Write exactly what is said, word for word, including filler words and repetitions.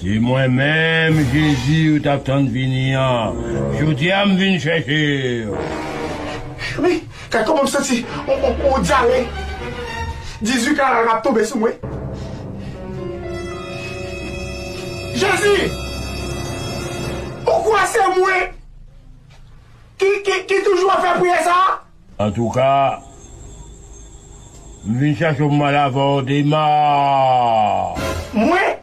E mwen menm, Jezi, ou t ap tann vini an, jodi a m vin chèche w. Wi, gad kòman m santi on, on, on dyare. Dizuit kanal k ap tonbe sou mwen. Jezi! Ou kwè se mwen ki, ki, ki toujou ap fè priyè sa a? Antouka, m vin chache w pou m al avè w, Dema. Mwen?